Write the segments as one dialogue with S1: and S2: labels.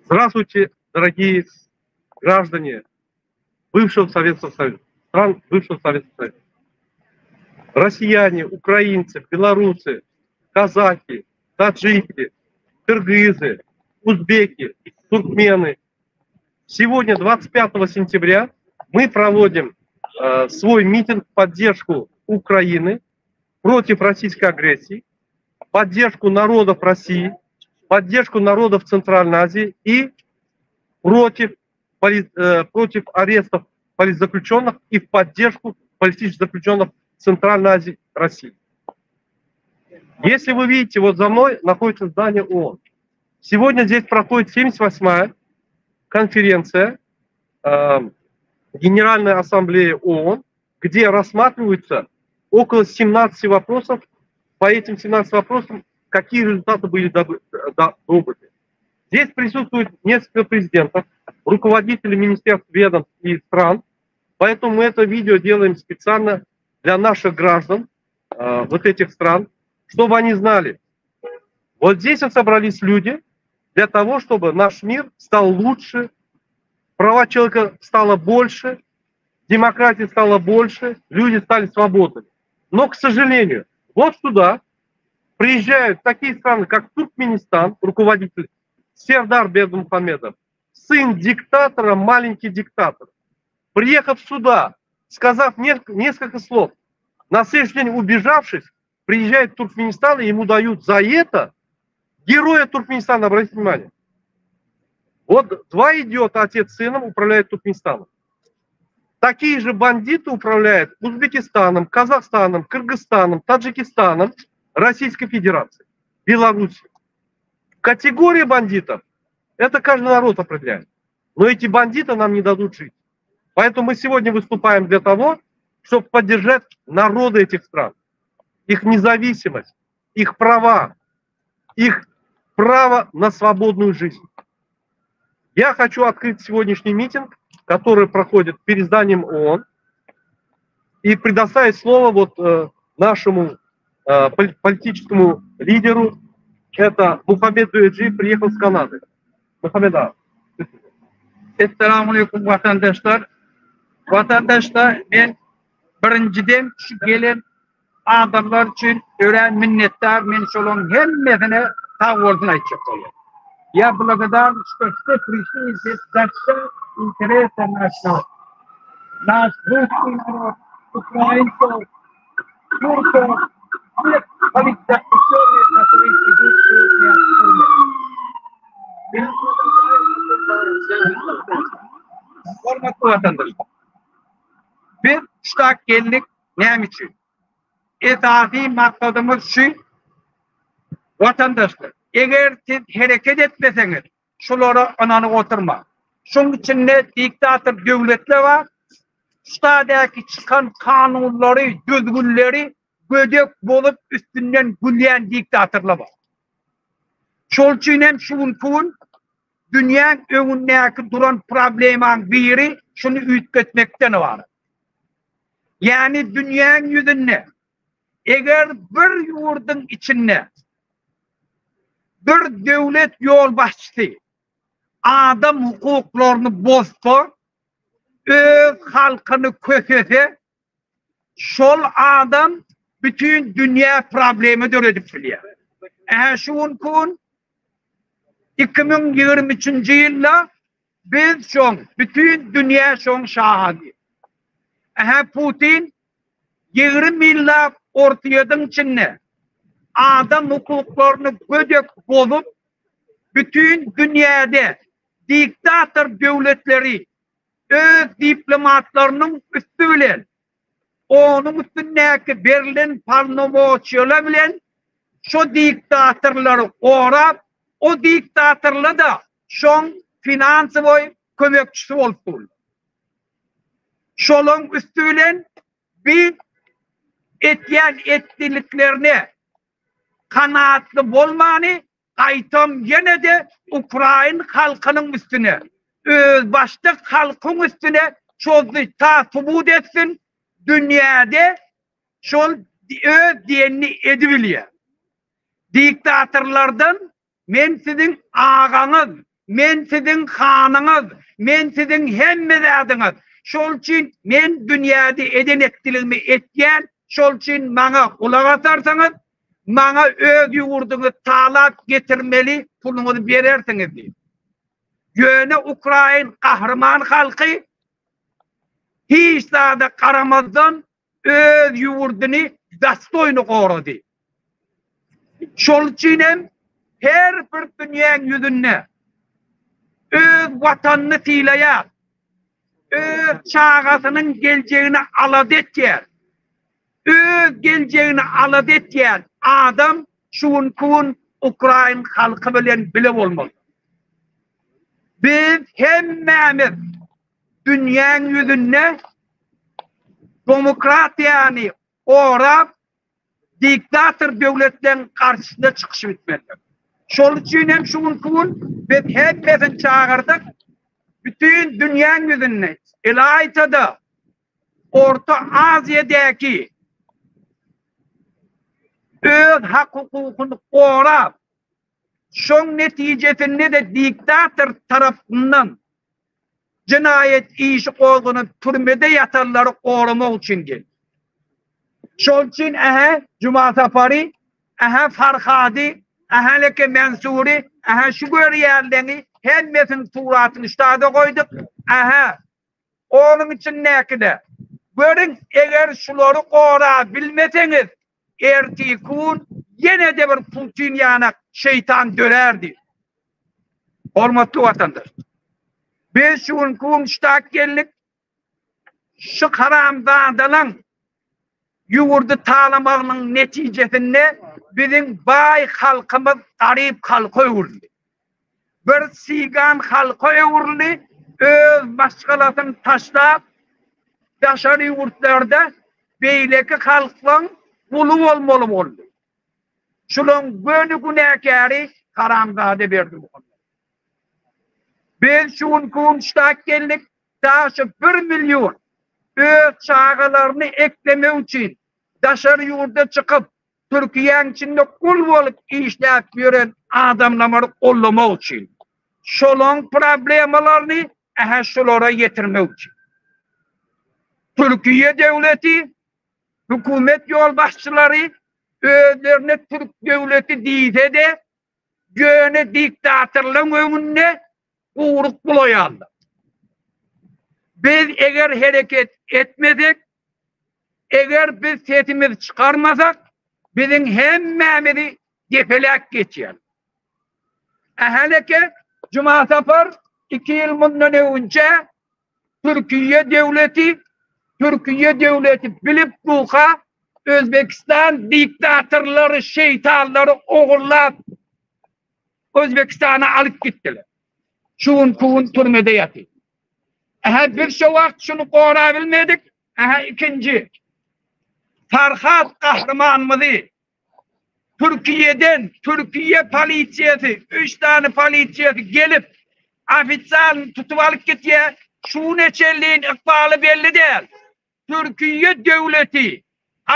S1: Здравствуйте, дорогие граждане бывшего Советского Союза, стран бывшего Советского Союза. Россияне, украинцы, белорусы, казахи, таджики, кыргызы, узбеки, туркмены. Сегодня, 25 сентября, мы проводим э, свой митинг в поддержку Украины против российской агрессии, поддержку народов России, поддержку народов Центральной Азии и против, э, против арестов политзаключенных и в поддержку политических заключенных Центральной Азии России. Если вы видите, вот за мной находится здание ООН. Сегодня здесь проходит 78-я конференция э, Генеральной Ассамблеи ООН, где рассматриваются около 17 вопросов. По этим 17 вопросам какие результаты были добыты. Здесь присутствует несколько президентов, руководители министерств, ведомств и стран. Поэтому мы это видео делаем специально для наших граждан э, вот этих стран, чтобы они знали. Вот здесь вот собрались люди для того, чтобы наш мир стал лучше, права человека стало больше, демократии стало больше, люди стали свободными. Но, к сожалению, вот сюда приезжают такие страны, как Туркменистан, руководитель Сердар Бердымухамедов, сын диктатора, маленький диктатор. Приехав сюда, сказав несколько слов, на следующий день убежавшись, приезжает в Туркменистан, и ему дают за это героя Туркменистана, обратите внимание. Вот два идиота, отец с сыном, управляют Туркменистаном. Такие же бандиты управляют Узбекистаном, Казахстаном, Кыргызстаном, Таджикистаном, Российской Федерацией, Белоруссией. Категория бандитов – это каждый народ определяет. Но эти бандиты нам не дадут жить. Поэтому мы сегодня выступаем для того, чтобы поддержать народы этих стран, их независимость, их права, их право на свободную жизнь. Я хочу открыть сегодняшний митинг, который проходит перед зданием ООН, и предоставить слово вот э, нашему э, политическому лидеру, это Мухаммед Дуэджи, приехал с Канады. Мухаммед ağa.
S2: Esselamu aleýkum watandaşlar. Watandaşlar men birinjiden şu gelen adamlar üçin örän minnetdar men şolaryň hemmesine sag bolsun aýtjak bolýan. Я благодарен, что все пришли здесь защищать интересы нашего. Наш русский народ, украинцев, турков, всех политзаключенных, которые сидят сегодня в тюрьме. Hormatly watandaşlar! Biz ştak geldik näme üçin? Esasy maksadymyz şu, watandaşlar, eger siz hereket etmeseňiz, şulara ynanyp oturmaň. Şuň içinde diktator döwletler bar, ştadäki çykan kanunlary, düzgünleri gödek bolup üstünden gülýän diktatorlar bar. Şol üçin hem şu günki gün dünýäň öňündäki duran problemaň biri şuny üýtgetmekden ybarat. Ýagny dünýäň ýüzünde eger bir ýurduň içinde bir döwlet ýolbaşçysy adam hukuklaryny bozsa, öz halkyny kösese, şol adam bütin dünýä problema döredip bilýär. Ähä şu günki gün 2023-nji ýylda biz şoň, bütin dünýä şoň şahady. Ähä Putin 20 ýyllap Orsýetiň içinde adam hukuklaryny gödek bozup, bütin dünýäde diktator döwletleri öz diplomatlarynyň üsti bilen, onuň üstündäki berlen polnomoçiýalar bilen şo diktatorlary gorap, o diktatorlar-da şoň finansowoý kömekçisi bolup durlar. Şolaň üsti bilen bi etýän etdiliklerine kanaatly bolmany Gaýtam ýene-de ukrain halkynyň üstüne, özbaşdak halkyň üstüne çozdy ta subut etsin dünýäde şol öz diýenini edibilýär. Diktatorlardan. Men siziň agaňyz, men siziň hanyňyz, men siziň hemme zadyňyz. Şol üçin men dünýäde eden etdiligimi etýän, şol üçin maňa gulak asarsyňyz, maňa öz ýurduňyz talap getirmeli puluňyzy berersiňiz diýip. Ýöne ukrain gahryman halky hiç zada garamazdan öz ýurduny dostoýny gorady. Şol üçin hem her bir dünýäň ýüzünde öz watanyny sylaýar, öz çagasynyň geljegini alada etýär. Öz geljegini alada etýän adam şu günki gün ukrain halky bilen bile bolmalydyr. Biz hemmämiz dünýäň ýüzünde demokratiýany gorap, diktator döwletleň garşysyna çykyş etmelidir. Şol üçin hem şu günki gün biz hemmesini çagyrdyk, bütin dünýäň ýüzünde, ylaýta-da Orta Aziýadäki öz hak-hukukyny gorap, şoň netijesinde-de diktator tarapyndan jenaýat işi gozganyp türmede ýatanlary goramak üçin geldi. Şol üçin ähä Juma Sapary, ähä Farhady, ähä Leke Mensury, ähä şu görýänleňi hemmesiniň suratyny ştada goýduk, ähä onuň içindäki-de. Görüň, eger şulary gora bilmeseňiz, ertirki gün ýene-de bir Putin ýanak şeýtan dörär diýip. Hormatly watandaşlar! Biz şu günki gün ştat geldik. Şu haramzadalaň ýurdy talamagynyň netijesinde biziň baý halkymyz garyp halka öwrüldi. Bir sigan halka öwrüldi, öz maşgalasyny taşlap, daşary ýurtlarda beýleki halklaň guly bolmaly boldy. Şulaň göni günäkäri haramzada Berdimuhamedow. Biz şu günki gün ştat geldik, daşy bir million öz çagalaryny eklemek üçin daşary ýurda çykyp, Türkiýäň içinde gul bolup işläp ýören adamlamary gollamak üçin. Şolaň problemalaryny ähä şulara ýetirmek üçin. Türkiýe döwleti, hökümet ýolbaşçylary özlerine türk döwleti diýse-de, ýöne diktatorlaryň öňünde guryk bulaýarlar. Biz eger hereket etmesek, eger biz sesimizi çykarmasak, biziň hemmämizi depeläp geçýär. Äheleke Juma Sapar 2 ýyl mundan öňünçä Türkiýe döwleti Türkiýe döwleti bilip duka Özbekistan diktatorlary, şeýtanlary ogurlap Özbekistana alyp gitdiler. Şu günki gün türmede ýatyr. Ähä biz şo wagt şuny gorabilmedik. Ähä ikinji Farhat gahrymanymyzy Türkiýeden Türkiýe polisiýasy üç sany polisiýasy gelip ofisialny tutup alyp gitýär. Şu güne çenli ykbaly belli däl. Türkiýe döwleti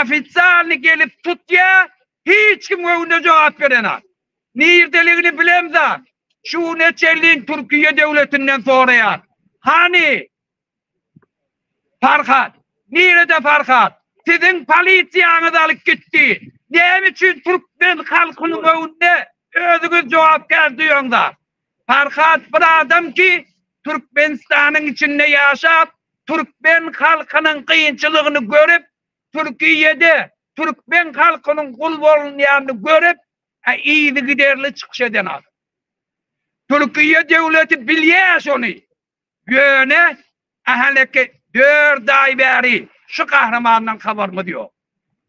S2: ofisialny gelip tutýar, hiç kim öňünde jogap berenak. Nirdeligini bilemzok. Şu güne çenli Türkiýe döwletinden soraýar. Hany Farhat? Nirede Farhat? Siziň polisiýaňyz alyp gitdi. Näme üçin türkmen halkynyň öňünde özüňiz jogapkär duýaňzak? Farhat bir adam ki Türkmenistanyň içinde ýaşap, türkmen halkynyň kynçylygyny görüp, Türkiýede türkmen halkynyň gul bolunýanyny görüp, yzygiderli çykyş eden adam. Türkiýe döwleti bilýär şony. Ýöne äheleki dört aý bäri şu gahrymandan habarymyz ýok.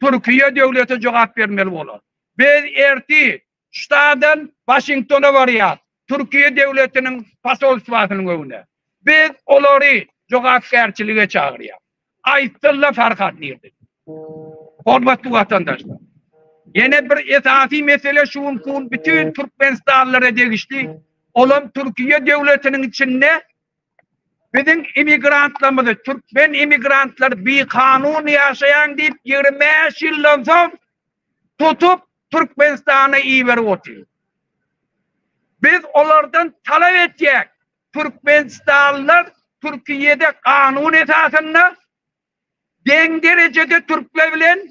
S2: Türkiýe döwleti jogap bermeli bolar. Biz ertir Ştadan Waşingtona barýas, Türkiýe döwletiniň posolstwasynyň öňüne. Biz olary jogapkärçilige çagyrýas. Aýtsynlar Farhat nirde? Hormatly watandaşlar! Ýene bir esasy mesele şu günki gün bütin türkmenistanlylara degişli, olam Türkiýe döwletiniň içinde biziň immigrantlarymyzy, türkmen immigrantlary bikanun ýaşaýaň diýip 25 ýyldan soň tutup Türkmenistana iberip otyr. Biz olardan talap etýäk, türkmenistanlylar Türkiýede kanun esasynda deň derejede türkler bilen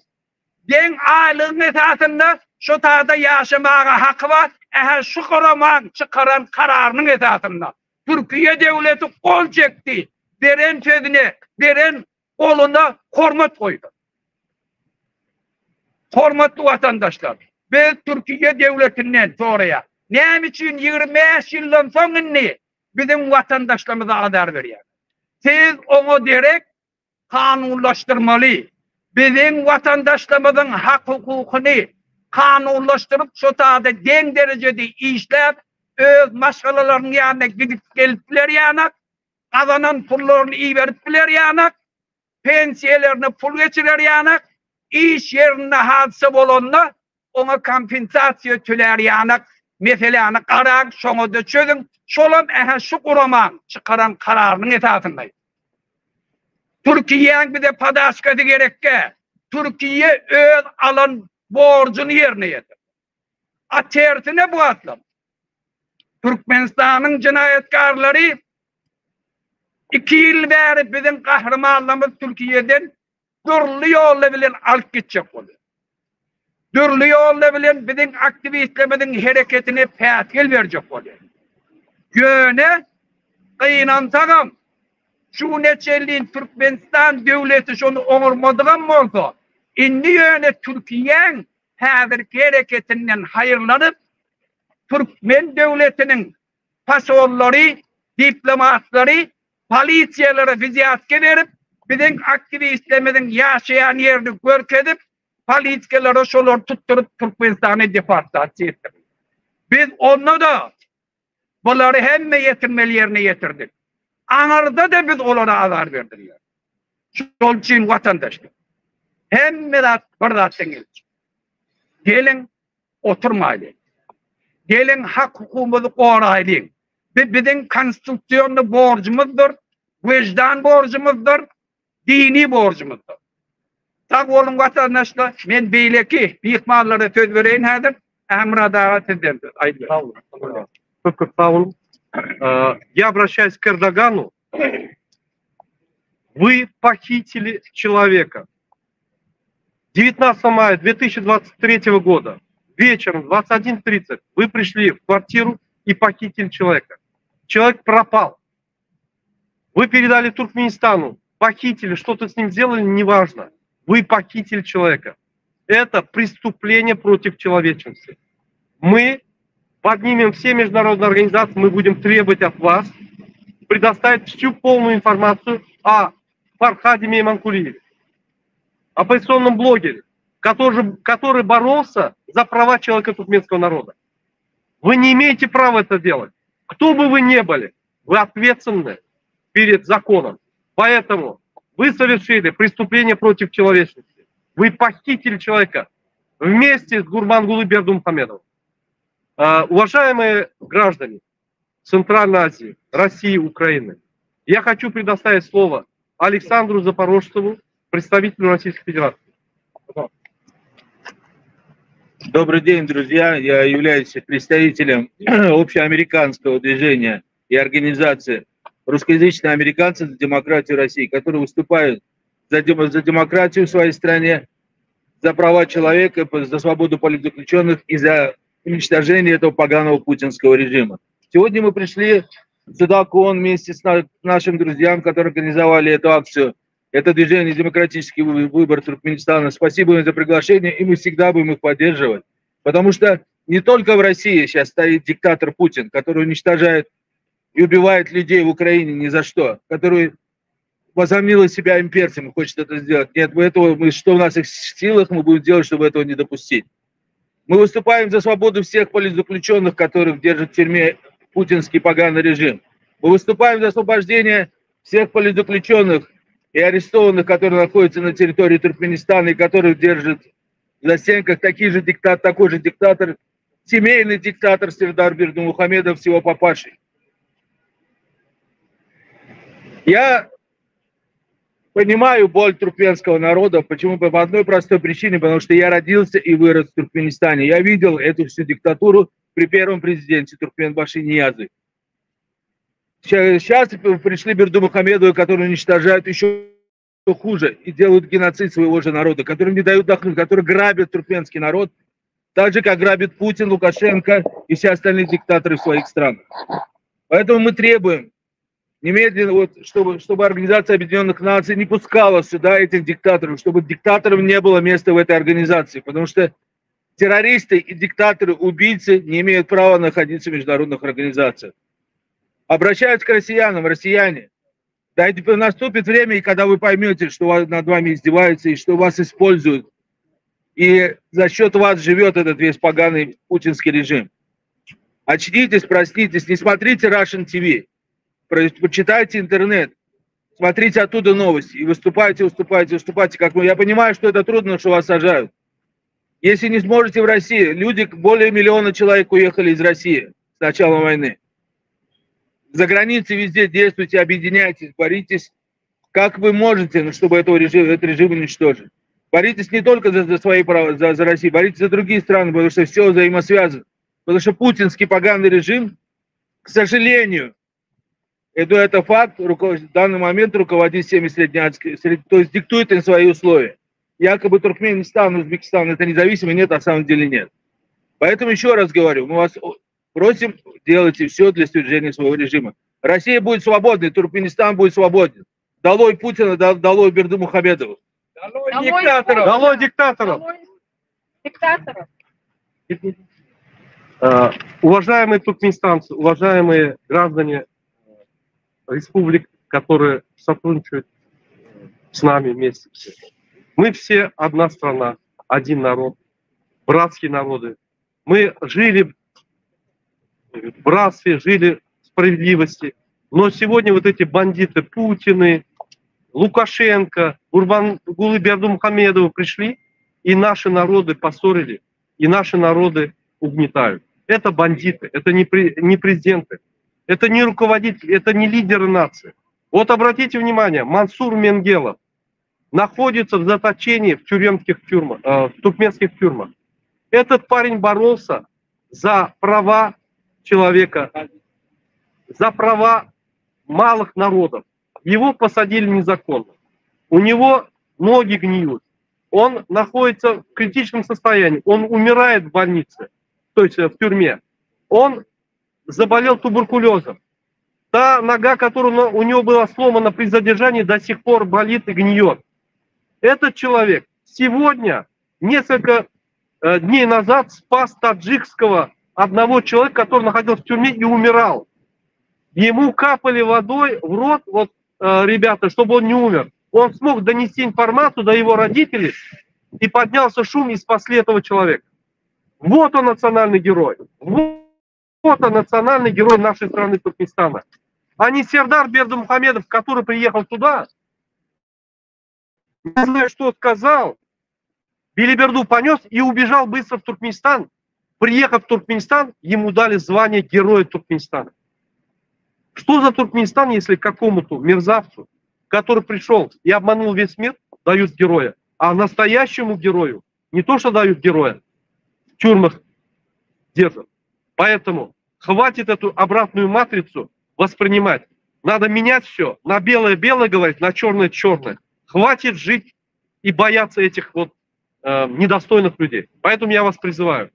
S2: deň aýlygyň esasynda şu taýda ýaşamaga haky bar, ähä şu guramaň çykaran kararynyň esasynda. Türkiýe döwleti gol çekdi, beren sözüne, beren goluna hormat goýdy. Hormatly watandaşlar, biz Türkiýe döwletinden soraýar, näme üçin 25 ýyldan soň indi biziň watandaşlarymyza azar berýär? Siz oňa derek kanunlaşdyrmaly. Biziň watandaşlarymyzyň hak-hukukyny kanunlaşdyryp, şo taýda deň derejede işläp, öz maşgalalarynyň ýanyna gidip gelip biler ýanak, gazanan pullaryny iberip biler ýanak, pensiýalerine pul geçirer ýanak, iş ýerinde hadysa bolanda oňa kompensasiýa tölär ýanak meseläni garaň, şoňa-da çözüň, şolam ähä şu guramaň çykaran kararynyň esasynda. Türkiýäň bize podaçkasy gerekgä, Türkiýe öz alan borjuny ýerine ýetirdi. A tersine bu wagtlam Türkmenistanyň jenaýatkarlary iki ýyl bäri biziň gahrymanlarymyz Türkiýeden dürli ýollar bilen alyp gitjek bolýar. Dürli ýollar bilen biziň aktiwistlerimiziň hereketine päsgel berjek bolýar. Ýöne gynansagam şu güne çenli Türkmenistan döwleti şony oňarmadygam bolsa, indi ýöne Türkiýäň häzirki hereketinden haýyrlanyp, türkmen döwletiniň posollary, diplomatlary polisiýalara wzýatka berip, biziň aktiwistlerimiziň ýaşaýan ýerini görkezip, politikalara şolary tutduryp Türkmenistana deportasiýa etdirdi. Biz onda-da bulary hemme ýetirmeli ýerine ýetirdik. Aňyrda-da biz olara azar berdiler. Şol üçin watandaşlar, hemme zat bir zatdan gelip çykýar. Geliň, oturmaýlyň. Geliň, hak-hukugymyzy goraýlyň. Bu biziň konstitusionny borjumyzdyr, weždan borjumyzdyr, dini borjumyzdyr. Sag boluň watandaşlar, men beýleki myhmanlara söz bereýin häzir. Ähmyrat aga sizden söz. Aýdyň.
S1: Sag boluň. Köp köp sag boluň. Я обращаюсь к Эрдогану. Вы похитили человека. 19 мая 2023 года вечером в 21:30 вы пришли в квартиру и похитили человека. Человек пропал. Вы передали Туркменистану, похитили, что-то с ним сделали, неважно. Вы похитили человека. Это преступление против человечности. Мы поднимем все международные организации, мы будем требовать от вас предоставить всю полную информацию о Фархаде Мейманкулиеве, оппозиционном блогере, который, который боролся за права человека туркменского народа. Вы не имеете права это делать. Кто бы вы ни были, вы ответственны перед законом. Поэтому вы совершили преступление против человечности. Вы похитили человека вместе с Гурбангулы Бердымухамедовым. А, уважаемые граждане Центральной Азии, России, Украины, я хочу предоставить слово Александру Запорожцеву, представителю Российской Федерации.
S3: Добрый день, друзья. Я являюсь представителем общеамериканского движения и организации русскоязычные американцы за демократию России, которые выступают за, дем за демократию в своей стране, за права человека, за свободу политзаключенных и за уничтожение этого поганого путинского режима. Сегодня мы пришли сюда к ООН вместе с нашим друзьям, которые организовали эту акцию. Это движение «Демократический выбор Туркменистана». Спасибо им за приглашение, и мы всегда будем их поддерживать. Потому что не только в России сейчас стоит диктатор Путин, который уничтожает и убивает людей в Украине ни за что, который возомнил из себя имперцем и хочет это сделать. Нет, мы этого, мы, что в наших силах мы будем делать, чтобы этого не допустить. Мы выступаем за свободу всех политзаключенных, которых держит в тюрьме путинский поганый режим. Мы выступаем за освобождение всех политзаключенных и арестованных, которые находятся на территории Туркменистана и которых держит в застенках такие же диктат, такой же диктатор, семейный диктатор Сердар Бердымухамедов с его папашей. Я понимаю боль туркменского народа. Почему? По одной простой причине, потому что я родился и вырос в Туркменистане. Я видел эту всю диктатуру. при первом президенте Туркменбаши Ниязы. Сейчас пришли Бердымухамедовы, которые уничтожают еще хуже и делают геноцид своего же народа, которые не дают дохнуть, которые грабят туркменский народ, так же, как грабит Путин, Лукашенко и все остальные диктаторы в своих странах. Поэтому мы требуем немедленно, вот, чтобы, чтобы Организация Объединенных Наций не пускала сюда этих диктаторов, чтобы диктаторов не было места в этой организации, потому что террористы и диктаторы, убийцы не имеют права находиться в международных организациях. Обращаюсь к россиянам, россияне, дайте наступит время, и когда вы поймете, что над вами издеваются и что вас используют, и за счет вас живет этот весь поганый путинский режим. Очнитесь, проснитесь, не смотрите Russian TV, прочитайте интернет, смотрите оттуда новости и выступайте, выступайте, выступайте. Как мы. Я понимаю, что это трудно, что вас сажают. Если не сможете в России, люди, более миллиона человек уехали из России с начала войны. За границей везде действуйте, объединяйтесь, боритесь, как вы можете, ну, чтобы этого режим, этот режим уничтожить. Боритесь не только за, за свои права, за, за Россию, боритесь за другие страны, потому что все взаимосвязано. Потому что путинский поганый режим, к сожалению, это, это факт, в данный момент руководит всеми среднеазиатскими, то есть диктует им свои условия. Якобы Туркменистан, Узбекистан это независимый, нет, на самом деле нет. Поэтому еще раз говорю, мы вас просим, делайте все для свержения своего режима. Россия будет свободной, Туркменистан будет свободен. Долой Путина, долой Бердымухамедова.
S2: Долой диктаторов!
S1: Долой диктаторов!
S4: Долой диктаторов!
S1: Э, уважаемые туркменистанцы, уважаемые граждане республик, которые сотрудничают с нами вместе. Мы все одна страна, один народ, братские народы. Мы жили в братстве, жили в справедливости. Но сегодня вот эти бандиты Путины, Лукашенко, Гурбангулы Бердымухамедовы пришли, и наши народы поссорили, и наши народы угнетают. Это бандиты, это не, при, не президенты, это не руководители, это не лидеры нации. Вот обратите внимание, Мансур Менгелов находится в заточении в тюремских тюрьмах, э, в туркменских тюрьмах. Этот парень боролся за права человека, за права малых народов. Его посадили незаконно. У него ноги гниют. Он находится в критическом состоянии. Он умирает в больнице, то есть э, в тюрьме. Он заболел туберкулезом. Та нога, которая у него была сломана при задержании, до сих пор болит и гниет. Этот человек сегодня, несколько э, дней назад, спас таджикского одного человека, который находился в тюрьме и умирал. Ему капали водой в рот, вот, э, ребята, чтобы он не умер. Он смог донести информацию до его родителей, и поднялся шум, и спасли этого человека. Вот он национальный герой. Вот он национальный герой нашей страны Туркменистана. А не Сердар Бердымухамедов, который приехал туда, не знаю, что сказал, Белиберду понес и убежал быстро в Туркменистан. Приехав в Туркменистан, ему дали звание Героя Туркменистана. Что за Туркменистан, если какому-то мерзавцу, который пришел и обманул весь мир, дают героя, а настоящему герою не то, что дают героя, в тюрьмах держат. Поэтому хватит эту обратную матрицу воспринимать. Надо менять все. На белое белое говорить, на черное черное. Хватит жить и бояться этих вот э, недостойных людей. Поэтому я вас призываю.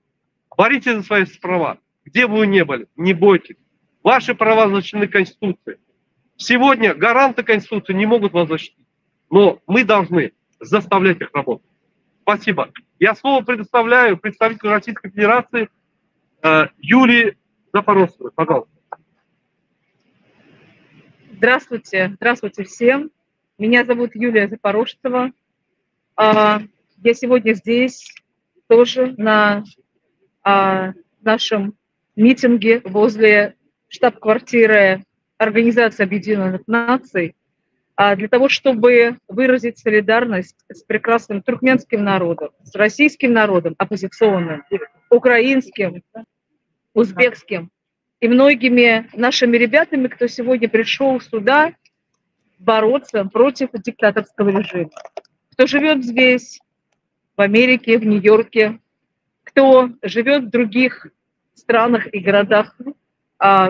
S1: Боритесь за свои права. Где бы вы ни были, не бойтесь. Ваши права защищены Конституцией. Сегодня гаранты Конституции не могут вас защитить. Но мы должны заставлять их работать. Спасибо. Я слово предоставляю представителю Российской Федерации э, Юлии Запорожцевой. Пожалуйста.
S4: Здравствуйте. Здравствуйте всем. Меня зовут Юлия Запорожцева. А, я сегодня здесь тоже на а, нашем митинге возле штаб-квартиры Организации Объединенных Наций а, для того, чтобы выразить солидарность с прекрасным туркменским народом, с российским народом, оппозиционным, украинским, узбекским и многими нашими ребятами, кто сегодня пришел сюда бороться против диктаторского режима. Кто живет здесь, в Америке, в Нью-Йорке, кто живет в других странах и городах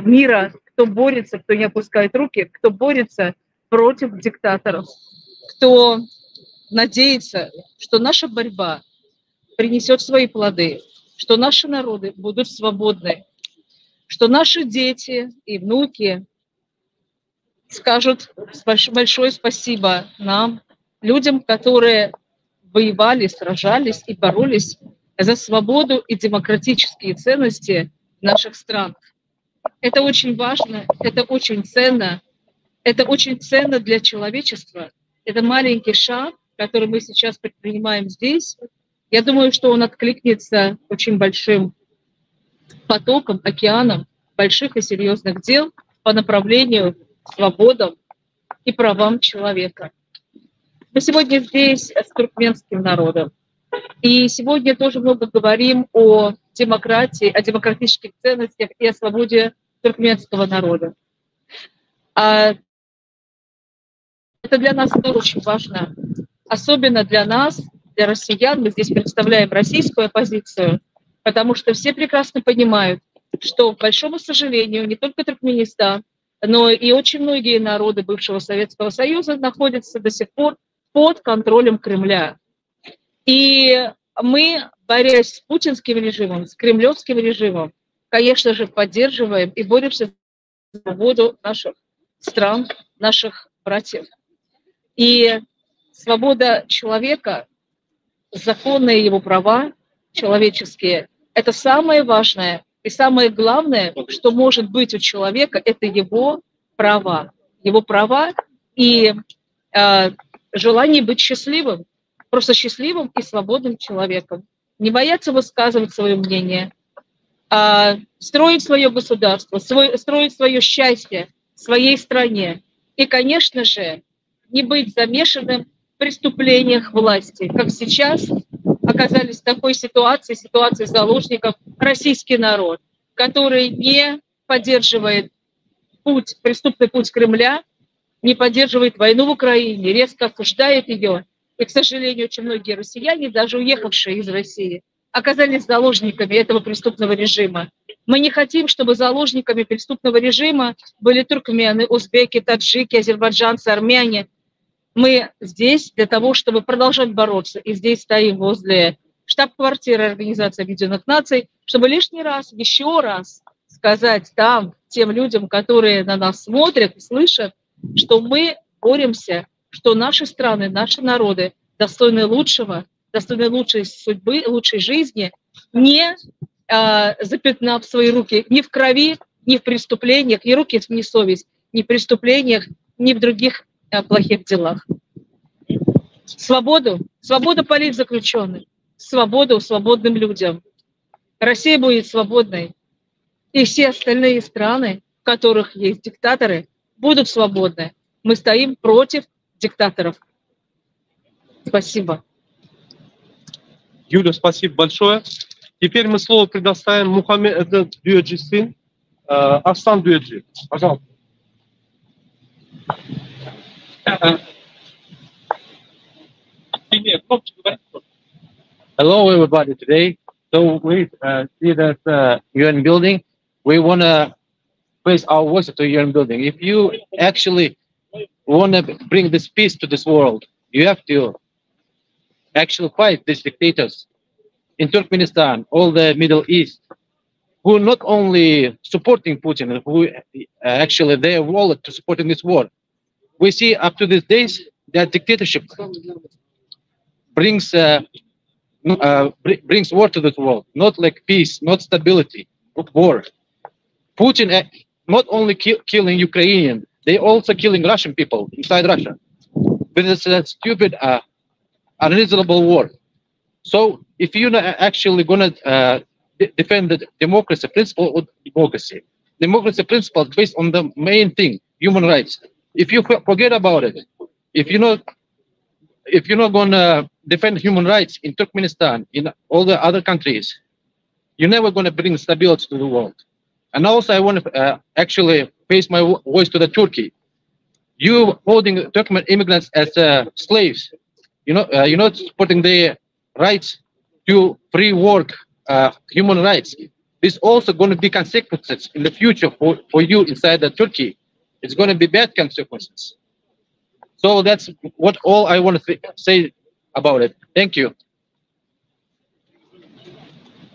S4: мира, кто борется, кто не опускает руки, кто борется против диктаторов, кто надеется, что наша борьба принесет свои плоды, что наши народы будут свободны, что наши дети и внуки скажут большое спасибо нам, людям, которые воевали, сражались и боролись за свободу и демократические ценности в наших странах. Это очень важно, это очень ценно, это очень ценно для человечества. Это маленький шаг, который мы сейчас предпринимаем здесь. Я думаю, что он откликнется очень большим потоком, океаном больших и серьезных дел по направлению к свободам и правам человека. Мы сегодня здесь с туркменским народом. И сегодня тоже много говорим о демократии, о демократических ценностях и о свободе туркменского народа. А это для нас тоже очень важно. Особенно для нас, для россиян. Мы здесь представляем российскую оппозицию, потому что все прекрасно понимают, что, к большому сожалению, не только Туркменистан, но и очень многие народы бывшего Советского Союза находятся до сих пор под контролем Кремля. И мы, борясь с путинским режимом, с кремлевским режимом, конечно же, поддерживаем и боремся за свободу наших стран, наших братьев. И свобода человека, законные его права человеческие, это самое важное и самое главное, что может быть у человека, это его права. Его права и желание быть счастливым, просто счастливым и свободным человеком. Не бояться высказывать свое мнение, а строить свое государство, строить свое счастье в своей стране. И, конечно же, не быть замешанным в преступлениях власти, как сейчас оказались в такой ситуации, ситуации заложников, российский народ, который не поддерживает преступный путь Кремля, не поддерживает войну в Украине, резко осуждает ее. И, к сожалению, очень многие россияне, даже уехавшие из России, оказались заложниками этого преступного режима. Мы не хотим, чтобы заложниками преступного режима были туркмены, узбеки, таджики, азербайджанцы, армяне. Мы здесь для того, чтобы продолжать бороться. И здесь стоим возле штаб-квартиры Организации Объединенных Наций, чтобы лишний раз, еще раз сказать там, тем людям, которые на нас смотрят и слышат, что мы боремся, что наши страны, наши народы достойны лучшего, достойны лучшей судьбы, лучшей жизни, не запятнав свои руки ни в крови, ни в преступлениях, ни руки, ни совесть, ни в преступлениях, ни в других плохих делах. Свободу, свободу политзаключенным, свободу свободным людям. Россия будет свободной, и все остальные страны, в которых есть диктаторы, будут свободны. Мы стоим против диктаторов. Спасибо.
S1: Юля, спасибо большое. Теперь мы слово предоставим Мухаммеду Дюэджи сын, Арслан Дюэджи. Пожалуйста.
S5: Hello, everybody today. So we see that UN building. We want to raise our voice to UN building. If you actually want to bring this peace to this world, you have to actually fight these dictators in Turkmenistan, all the Middle East, who are not only supporting Putin, who actually their wallet to supporting this war. We see up to these days that dictatorship brings war to this world, not like peace, not stability, but war. Putin not only killing Ukrainian, they also killing Russian people inside Russia with this stupid, unreasonable war. So if you're not actually going to defend the democracy, principle of democracy, democracy principle based on the main thing, human rights. If you forget about it, if you're not going to defend human rights in Turkmenistan, in all the other countries, you're never going to bring stability to the world. And also I want to actually face my voice to the Turkey. You holding Turkmen immigrants as slaves, you're not supporting their rights to free work, human rights. This also going to be consequences in the future for, for you inside the Turkey. It's going to be bad consequences. So that's what all I want to say about it. Thank you.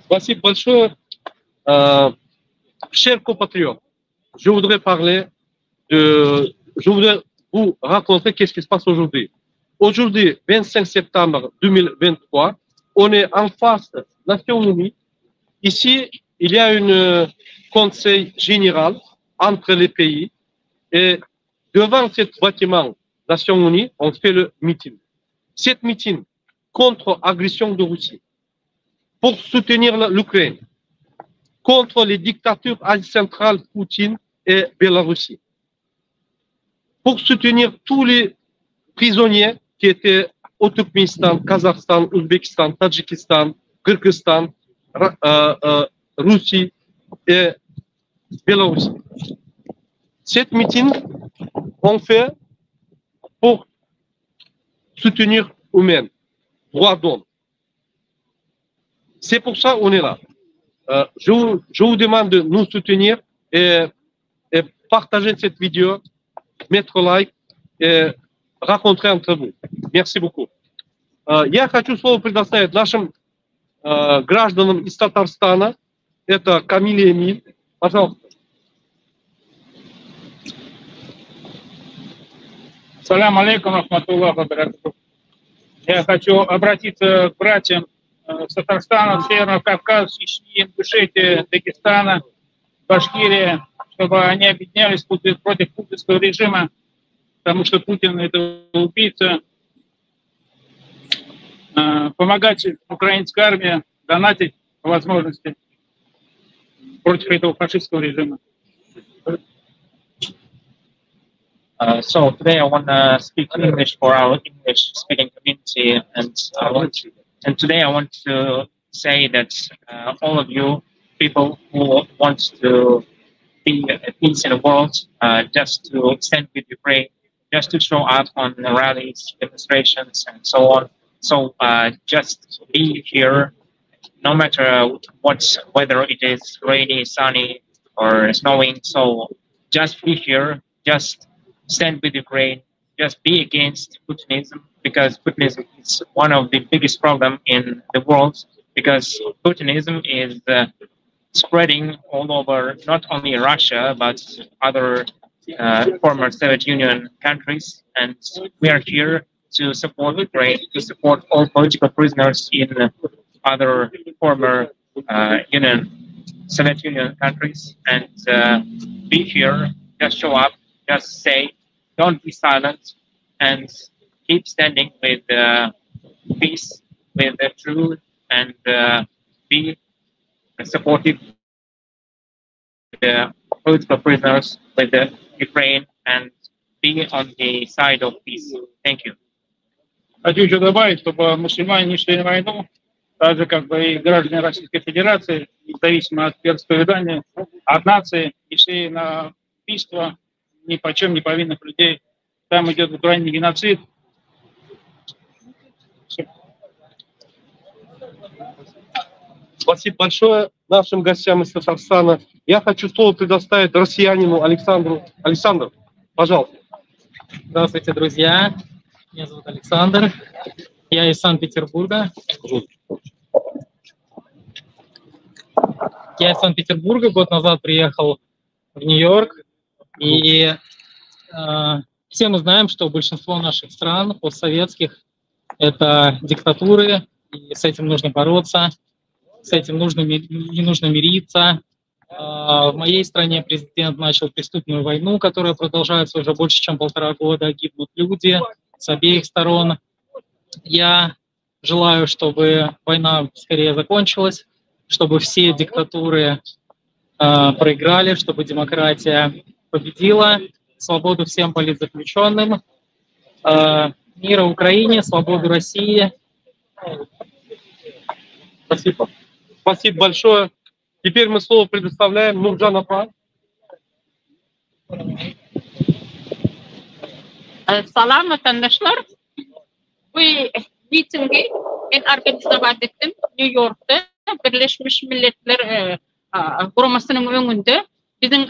S1: Спасибо большое. Euh, cher compatriotes, je voudrais parler de, je voudrais vous raconter qu'est-ce qui se passe aujourd'hui. Aujourd'hui, 25 septembre 2023, on est en face de Nations Unies. Ici, il y a un conseil général entre les pays et devant ce bâtiment Nations Unies, on fait le meeting. Cette meeting contre l'agression de Russie, pour soutenir l'Ukraine, contre les dictatures Asie centrale, Poutine et Biélorussie, pour soutenir tous les prisonniers qui étaient au Turkménistan, Kazakhstan, Ouzbékistan, Tadjikistan, Kyrgyzstan, euh, euh, Russie et Biélorussie. Cette meeting, on fait pour soutenir eux-mêmes, droits d'homme. C'est pour ça qu'on est là. Euh, je, vous, je, vous, demande de nous soutenir et, et partager cette vidéo, mettre like et raconter entre vous. Merci beaucoup. Э, я хочу слово предоставить нашим э, гражданам из Татарстана. Это Камилия Эмиль. Пожалуйста.
S6: Салям алейкум, рахматуллах Я хочу обратиться к братьям с Татарстана, Северного Кавказа, Чечни, Ингушетии, Дагестана, Башкирии, чтобы они объединялись против путинского режима, потому что Путин – это убийца. Помогать украинской армии, донатить по возможности против этого фашистского режима.
S7: Uh, so today I want to speak English for our English-speaking community, and I want and today I want to say that uh, all of you people who want to be at peace in the world, uh, just to stand with Ukraine, just to show up on the rallies, demonstrations, and so on. So uh, just be here, no matter what weather it is, rainy, sunny, or snowing. So just be here, just stand with Ukraine, just be against Putinism, because Putinism is one of the biggest problem in the world, because Putinism is uh, spreading all over not only Russia, but other uh, former Soviet Union countries. And we are here to support Ukraine, to support all political prisoners in other former uh, Union, Soviet Union countries, and uh, be here, just show up, just say, don't be silent, and keep standing with uh, peace, with the truth, and uh, be supportive the political prisoners with the Ukraine and be on the side of peace. Thank you.
S6: Хочу еще добавить, чтобы мусульмане не шли на войну, так же, как бы и граждане Российской Федерации, независимо от вероисповедания, от нации, не шли на убийство ни почем не повинных людей. Там идет в Украине геноцид.
S1: Спасибо большое нашим гостям из Татарстана. Я хочу слово предоставить россиянину Александру. Александр, пожалуйста.
S8: Здравствуйте, друзья. Меня зовут Александр. Я из Санкт-Петербурга. Я из Санкт-Петербурга год назад приехал в Нью-Йорк. И э, все мы знаем, что большинство наших стран постсоветских – это диктатуры, и с этим нужно бороться, с этим нужно, не нужно мириться. Э, в моей стране президент начал преступную войну, которая продолжается уже больше, чем полтора года. Гибнут люди с обеих сторон. Я желаю, чтобы война скорее закончилась, чтобы все диктатуры э, проиграли, чтобы демократия победила, свободу всем политзаключенным, э, мира Украине, свободу России.
S1: Спасибо. Спасибо большое. Теперь мы слово предоставляем Нурджан Апа.
S9: Salam watandaşlar. Bu mitingi men organizować etdim Nýu-Ýorkda Birleşmiş Milletler e, guramasynyň öňünde biziň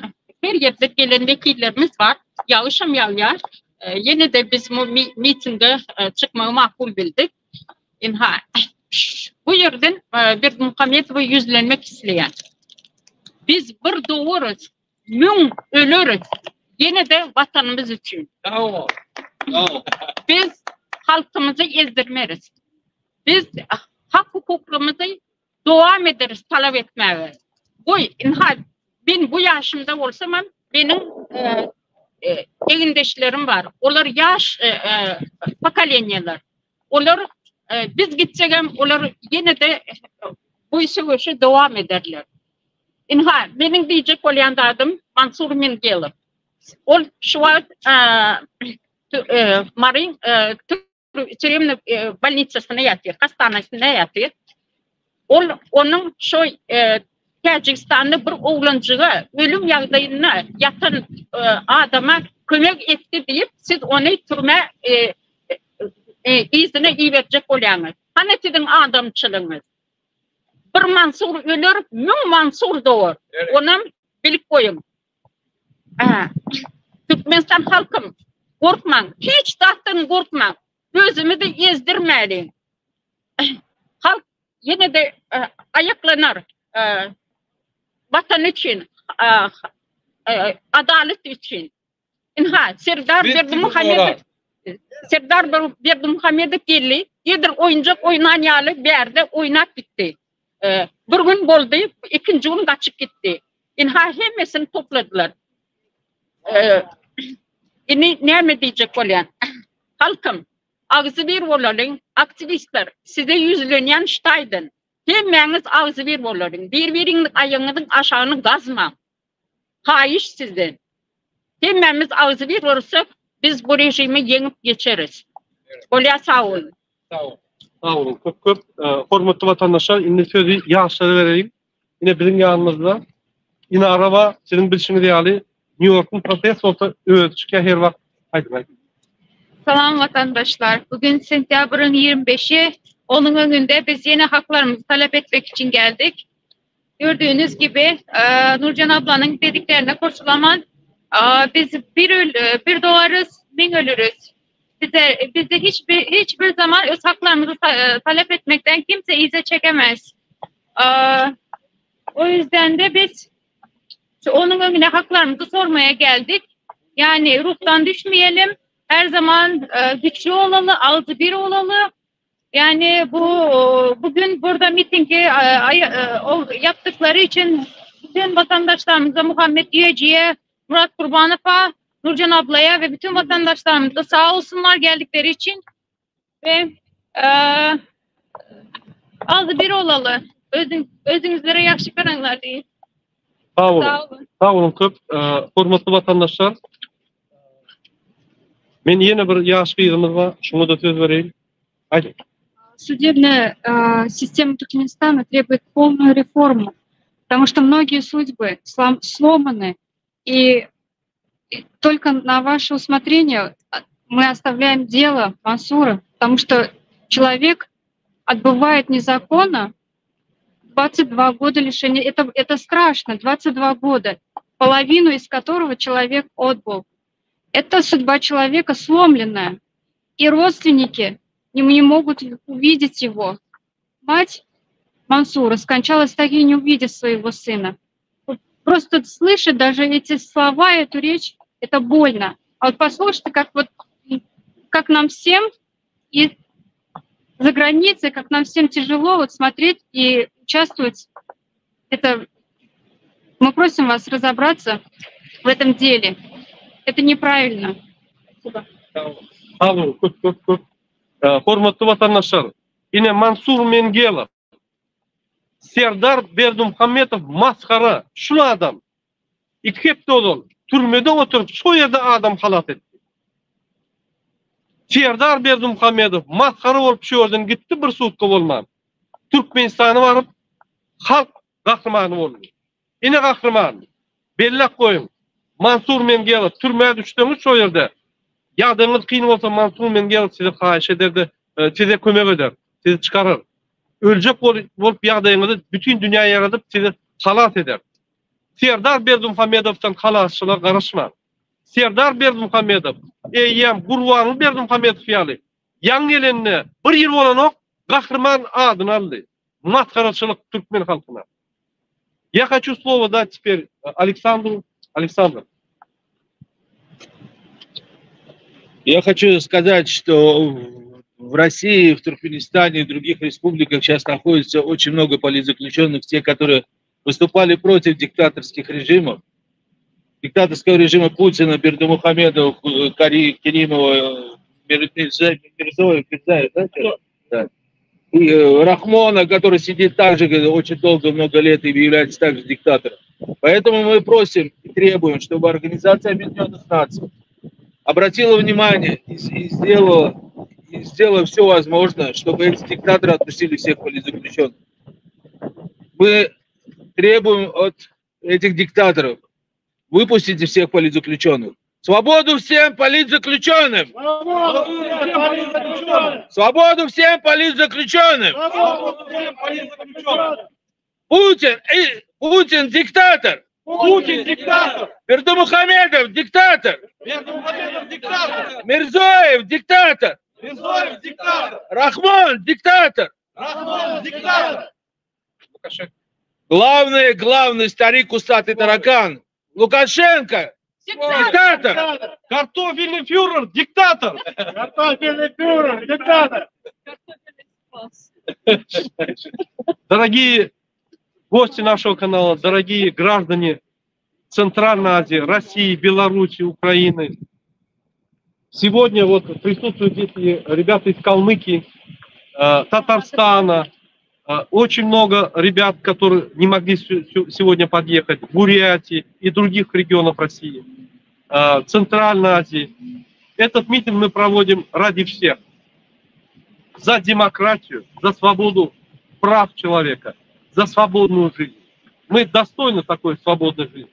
S9: her ýerde gelen wekillerimiz bar. Ýagyşam ýagýar. Ýene-de biz bu mitinge çykmagy makul bildik. Ynha, bu ýerden Berdimuhamedowa ýüzlenmek isleýän. Biz bir dowarys, müň öleris, ýene-de Watanymyz üçin. Biz halkymyzy ezdirmeris. Biz hak-hukuklarymyzy dowam ederis talap etmäge. Goý, ynha, men bu ýaşymda bolsamam, meniň egindeşlerim bar. Olar ýaş pokoleniýalar. Olar biz gitsegem, olar ýene-de bu söweşi dowam ederler. Ynha, meniň diýjek bolýan zadym Mansur Mingelow. Ol şu wagt Maryň türemni bolnisasynda ýatyr, hastanasynda ýatyr. Ol onuň şo Täjigistanda bir oglanjyga ölüm ýagdaýynda ýatan adama kömek etdi diýip, siz ony türmä yzyna iberjek bolýaňyz. Hany siziň adamçylygyňyz? Bir Mansur öler, müň Mansur dogar. Onam bilip goýuň. Türkmenistan halkym, gorkmaň, hiç zatdan gorkmaň. Özümizi ezdirmäliň. Halk ýene-de aýaklanar. Watan üçin, adalat üçin. Ynha, Serdar Berdimuhamedow Serdar Berdimuhamedow geldi, edil oýunjak oýnan ýaly bärde oýnap gitdi. Bir gün boldy, ikinji gün gaçyp gitdi. Ynha, hemmesini topladylar. Indi näme diýjek bolýan? Halkym, agzybir bolalyň, aktiwistler, size ýüzlenýän şu taýdan. Hemmäňiz agzybir bolalyň, bir-biriňiziň aýagyňyzyň aşagyny gazmaň. Haýyş sizden. Hemmämiz agzybir bolsak, biz bu režimi ýeňip geçeris. Bolýa sag boluň.
S1: Sag boluň köp köp. Hormatly watandaşlar, indi sözi ýaşlara bereýin. Ine biziň ýanymyzda Inara bar. Siziň bilşiňiz ýaly, Nýu-Ýorkuň protest bolsa özi çykýar her wagt. Aýdyň aýdyň.
S10: Salam watandaşlar. Bugün sentýabryň 25-i. Onuň öňünde biz ýene haklarymyzy talap etmek üçin geldik. Gördüğünüz gibi e, Nurcan ablanın dediklerine koşulaman e, biz bir öl, bir doğarız, bin ölürüz. Bize bizi hiçbir hiçbir zaman öz haklarımızı e, talep etmekten kimse ize çekemez. E, o yüzden de biz onun önüne haklarımızı sormaya geldik. Yani ruhtan düşmeyelim. Her zaman e, güçlü olalı, ağzı bir olalı. Yani bu bugün burada mitingi e, e, yaptıkları için bütün vatandaşlarımıza Muhammed Düyeci'ye, Murat Kurbanov'a, Nurcan ablaya ve bütün vatandaşlarımıza sağ olsunlar geldikleri için ve e, ağzı bir olalı. Özün, özünüzlere yaxşı karanlar deyin.
S1: Sag boluň. Sag boluň köp. Hormatly watandaşlar. Men ýene bir ýaş gyzymyz bar, şoňa-da söz bereýin. Aýdyň.
S11: Судебная система Туркменистана требует полную реформу, потому что многие судьбы сломаны, и только на ваше усмотрение мы оставляем дело Мансура, потому что человек отбывает незаконно 22 года лишения. Это, это страшно, 22 года, половину из которого человек отбыл. Это судьба человека сломленная. И родственники не, не могут увидеть его. Мать Мансура скончалась так и не увидев своего сына. Просто слышать даже эти слова, эту речь, это больно. А вот послушайте, как вот как нам всем и за границей, как нам всем тяжело вот смотреть и участвовать. Это мы просим вас разобраться в этом деле. Это неправильно. Спасибо.
S1: Sag boluň, köp köp köp. Hormatly watandaşlar, ine Mansur Mengelow, Serdar Berdimuhamedow masgara, şul adam iki hepde ozal türmede oturyp şo ýerde adam halas etdi. Serdar Berdimuhamedow masgara bolup şu ýerden gitdi bir sutka bolman. Türkmenistana baryp halk gahrymany boldy. Ine gahryman. Belläp goýuň. Mansur Mengelow türmä düşseňiz şo ýerde ýagdaýyňyz kyn bolsa Mansur Mengelow size haýyş eder-de size kömek eder. Sizi çykarar. Öljek bolup ýagdaýyňyzy bütin dünýä ýaradyp sizi. halas eder. Serdar Berdimuhamedowdan halasçylyga garaşmaň. Serdar Berdimuhamedow eýýäm Gurbanguly Berdimuhamedow ýaly ýaňy gelenine bir ýyl bolanok gahryman adyny aldy. Masgaraçylyk türkmen halkyna. Я хочу слово дать теперь Александру. Александр.
S3: Я хочу сказать, что в России, в Туркменистане и других республиках сейчас находится очень много политзаключенных, те, которые выступали против диктаторских режимов, диктаторского режима Путина, Бердымухамедова, Керимова, Мирзоев, Мирзаев, да? Да. И Рахмона, который сидит также очень долго, много лет и является также диктатором. Поэтому мы просим и требуем, чтобы Организация Объединенных Наций обратила внимание и, и сделала, и сделала все возможное, чтобы эти диктаторы отпустили всех политзаключенных. Мы требуем от этих диктаторов выпустите всех политзаключенных. Свободу всем политзаключенным!
S12: Свободу всем политзаключенным!
S3: Свободу всем политзаключенным!
S12: Свободу всем политзаключенным!
S3: Путин, э, Путин диктатор!
S12: Путин диктатор!
S3: Бердымухамедов диктатор!
S12: Бердымухамедов диктатор!
S3: Мирзоев диктатор!
S12: Мирзоев диктатор!
S3: Рахмон диктатор!
S12: Рахмон диктатор!
S3: Главный, главный старик усатый таракан Лукашенко диктатор!
S1: Картофельный фюрер диктатор!
S12: Картофельный фюрер диктатор!
S1: Дорогие гости нашего канала, дорогие граждане Центральной Азии, России, Беларуси, Украины. Сегодня вот присутствуют здесь ребята из Калмыкии, Татарстана, очень много ребят, которые не могли сегодня подъехать, Бурятии и других регионов России, Центральной Азии. Этот митинг мы проводим ради всех. За демократию, за свободу прав человека, за свободную жизнь. Мы достойны такой свободной жизни.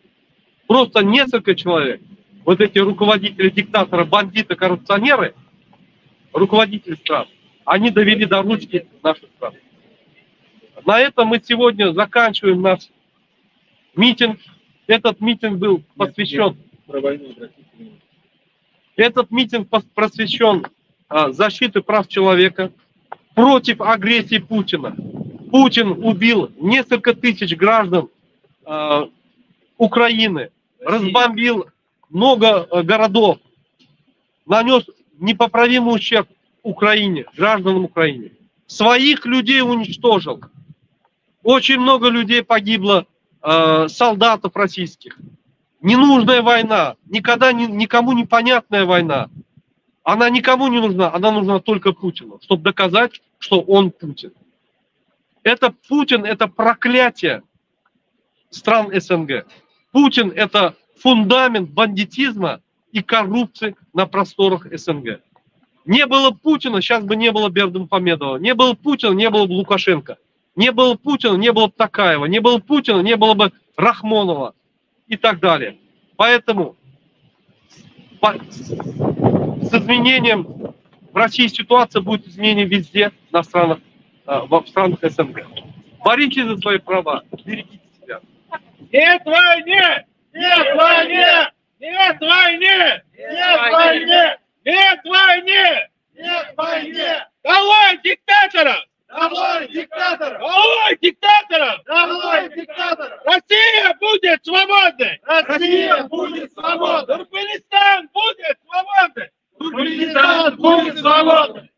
S1: Просто несколько человек, вот эти руководители диктатора, бандиты, коррупционеры, руководители стран, они довели до ручки нашу страну. На этом мы сегодня заканчиваем наш митинг. Этот митинг был посвящен... Этот митинг посвящен защите прав человека против агрессии Путина. Путин убил несколько тысяч граждан Украины, разбомбил много городов, нанес непоправимый ущерб Украине, гражданам Украины. Своих людей уничтожил. Очень много людей погибло, солдатов российских. Ненужная война, никогда никому непонятная война. Она никому не нужна, она нужна только Путину, чтобы доказать, что он Путин. Это Путин, это проклятие стран СНГ. Путин – это фундамент бандитизма и коррупции на просторах СНГ. Не было Путина, сейчас бы не было Бердымухамедова. Не было Путина, не было бы Лукашенко. Не было Путина, не было бы Токаева. Не было Путина, не было бы Рахмонова и так далее. Поэтому с изменением в России ситуация будет изменение везде на странах, в странах СНГ. Боритесь за свои права, берегите себя.
S3: Нет войне!
S12: Нет войне!
S3: Нет войне!
S12: Нет войне!
S3: Нет войне!
S12: Нет войне!
S3: Долой диктаторов!
S12: Долой диктаторов!
S3: Долой диктаторов!
S12: Долой диктаторов!
S3: Россия будет свободной!
S12: Россия будет свободной!
S3: Туркменистан будет свободной!
S12: Туркменистан будет свободной!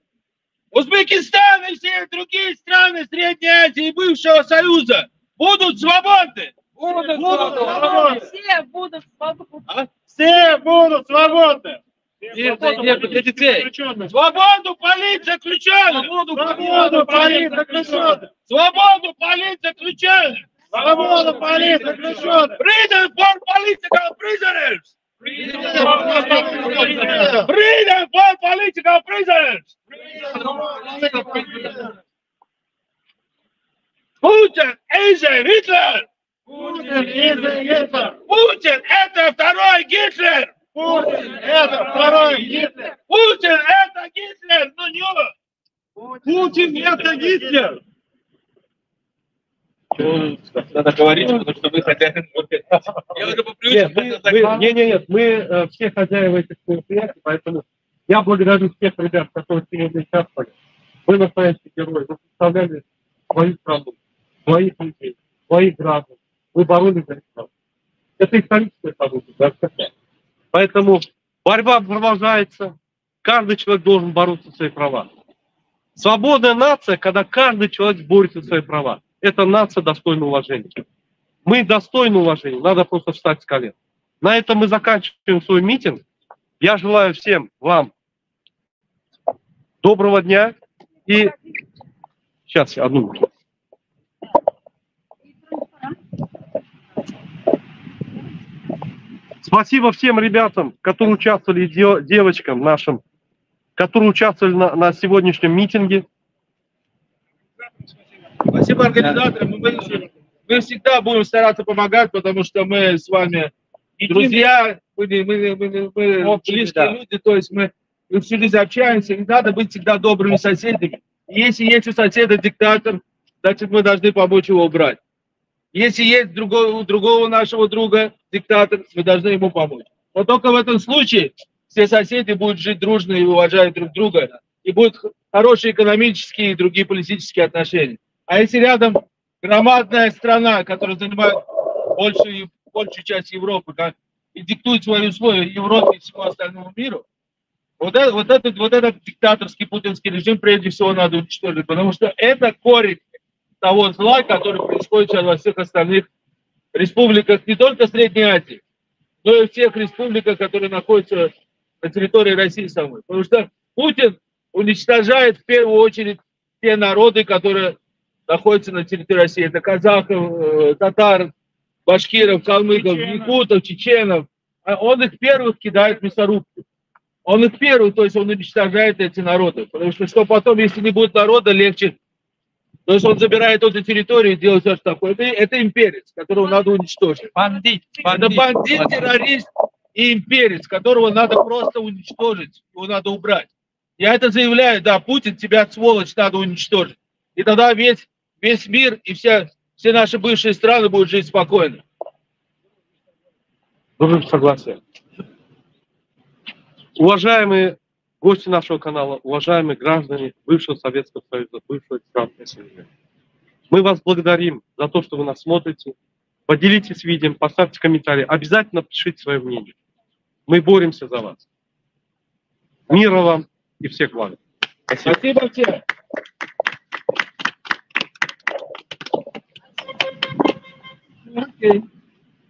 S3: Узбекистан и все другие страны Средней Азии и бывшего Союза будут свободны!
S12: Будут, будут свободны!
S4: Все будут свободны!
S3: А?
S12: Все будут свободны!
S5: Свободу для детей!
S3: Свободу политзаключенным!
S12: Свободу политзаключенным!
S3: Свободу политзаключенным!
S12: Свободу политзаключенным!
S3: Freedom for political prisoners! Freedom for political prisoners! Путин is a Hitler!
S12: Путин is a Hitler!
S3: Путин это второй Гитлер!
S12: Путин это второй Гитлер!
S3: Путин это Гитлер, но не
S1: Путин это Гитлер!
S3: Надо говорить, потому что вы хозяин. Я уже по
S1: Нет, мы, не, не, нет, мы э, все хозяева этих мероприятий, поэтому я благодарю всех ребят, которые сегодня участвовали. Вы настоящие герои, вы представляли свою страну, своих людей, своих граждан. Вы боролись за это. Это историческое событие, да, Поэтому борьба продолжается. Каждый человек должен бороться за свои права. Свободная нация, когда каждый человек борется за свои права. Это нация достойна уважения. Мы достойны уважения, надо просто встать с колен. На этом мы заканчиваем свой митинг. Я желаю всем вам доброго дня и... Сейчас, одну минуту. Спасибо всем ребятам, которые участвовали, девочкам нашим, которые участвовали на, на сегодняшнем митинге.
S3: Спасибо организаторам. Мы, мы всегда будем стараться помогать, потому что мы с вами друзья, мы, мы, мы, мы близкие да. люди, то есть мы, мы всю жизнь общаемся, и надо быть всегда добрыми соседями. Если есть у соседа диктатор, значит, мы должны помочь его убрать. Если есть другой, у другого нашего друга диктатор, мы должны ему помочь. Но только в этом случае все соседи будут жить дружно и уважать друг друга, и будут хорошие экономические и другие политические отношения. А если рядом громадная страна, которая занимает большую, большую часть Европы, как, и диктует свои условия Европе и всему остальному миру, вот, это, вот, этот, вот этот диктаторский путинский режим прежде всего надо уничтожить, потому что это корень того зла, который происходит сейчас во всех остальных республиках, не только Средней Азии, но и всех республиках, которые находятся на территории России самой. Потому что Путин уничтожает в первую очередь те народы, которые находятся на территории России. Это казахов, э, татар, башкиров, калмыков, якутов, чеченов. А он их первых кидает в мясорубку. Он их первый, то есть он уничтожает эти народы. Потому что, что потом, если не будет народа, легче. То есть он забирает эту территорию и делает все, что такое. Это, это имперец, которого надо уничтожить.
S2: Бандит.
S3: Это бандит, террорист и имперец, которого надо просто уничтожить. Его надо убрать. Я это заявляю, да, Путин, тебя, сволочь, надо уничтожить. И тогда весь, весь мир и вся, все наши бывшие страны будут жить спокойно.
S1: Должен согласен. Уважаемые гости нашего канала, уважаемые граждане бывшего Советского Союза, бывшего стран СНГ, мы вас благодарим за то, что вы нас смотрите. Поделитесь видео, поставьте комментарии, обязательно пишите свое мнение. Мы боремся за вас. Мира вам и всех благ.
S3: Спасибо, Спасибо всем.
S2: Okay.